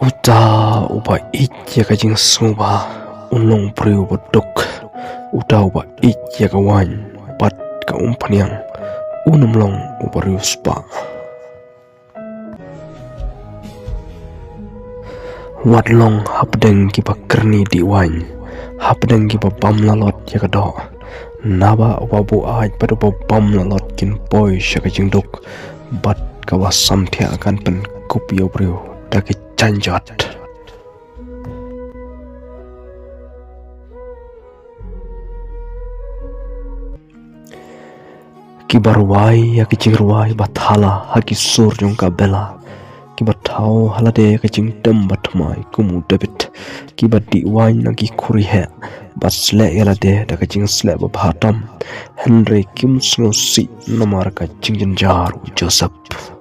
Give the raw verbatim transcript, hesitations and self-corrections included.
Uta uba ïeit ïa ka jingsngewbha un long briew ba duk. Uta uba ïeit ïa ka waiñ bad ka umphniang un ym long u briew spah. Wat long hapdeng kiba kyrni dih waiñ, hapdeng kiba bam lalot ïa ka doh. Naba uba buaid bad uba bam lalot kin poi sha ka jingduk, bad kaba samthiah kan pynkup ïa u briew da ki jaiñjot. Kiba rwai ïa ki jingrwai ba thala ha ki sur jong ka bela, kiba thaw ha lade ka jingtem ba thymmai kum u David, kiba dih waiñ na ki khuri heh, ba sleh ïa lade da ka jingsleh ba bha tam, hynrei kim sngewsih namar ka jingjynjar u Joseph.